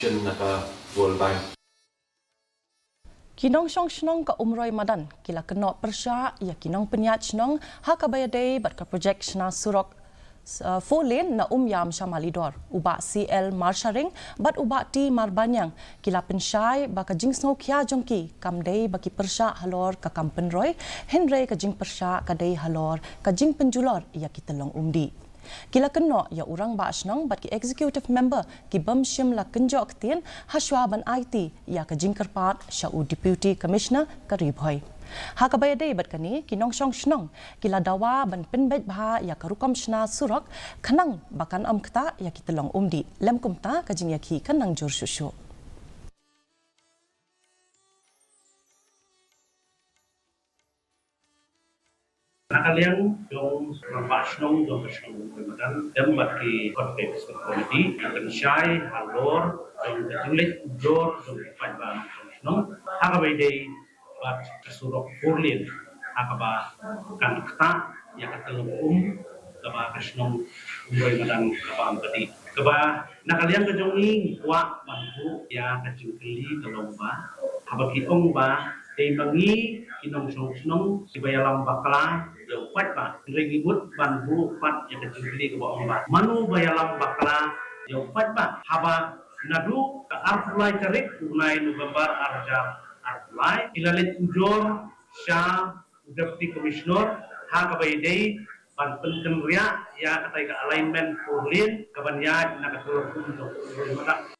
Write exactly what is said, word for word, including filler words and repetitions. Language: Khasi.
Chin na ka World Bank. Ki nongshong shnong ka Umroi Madan ki la kynnoh pyrshah ïa ki nongpynïaid shnong ha kaba ïadei bad ka projek shna surok four lane na Umïam sha Malidor. U Bah C L Marsharing bad u Bah T Marbaniang ki la pynshai ba ka jingsngewkhia jong ki kam dei ba ki pyrshah halor ka kam pynroi, hynrei ka jingpyrshah ka dei halor ka jingpynjulor ïa ki tyllong umdih. Ki la kynnoh ïa u rangbah shnong bad ki executive member ki bym shym la kynjoh ktien hashwa ban aiti ïa ka jingkyrpad sha u Deputy Commissioner ka Ri Bhoi. Ha kaba ïadei bad kane, ki nongshong shnong ki la dawa ban pynbeit bha ïa ka rukom shna surok khnang ba kan ym ktah ïa ki tyllong umdih. Lym kumta, ka jingïakhih kan nang jur shuh shuh. Na ka liang jong rangbah shnong jong ka shnong Umroi Madan, lem bad ki Code Fix Committee, ki pynshai halor jong ka jingleit ujor jong ki paidbah nongshong shnong ha kaba ïadei bad ka surok four lane ha kaba kan ktah ïa ka tyllong um kaba ka shnong Umroi Madan ka bam ka dih. Kaba na ka liang ka jong ngi ngi kwah ban buh ïa ka jingkylli ka long ba, haba ki ong ba dei ma ngi ki nongshong shnong kiba ïalam bakla ïa u paidbah, hynrei ngi mut ban buh pat ïa ka jingkylli kaba ong ba, mano ba ïalam bakla ïa u paidbah? Haba naduh ka arphew lai tarik u bnai November ar hajar arphew lai ki la leit ujor sha u Deputy Commissioner ha kaba ïadei ban pynkynriah ïa katai ka alignment four lane kaban ïaid na ka tyllong um jong Umroi Madan.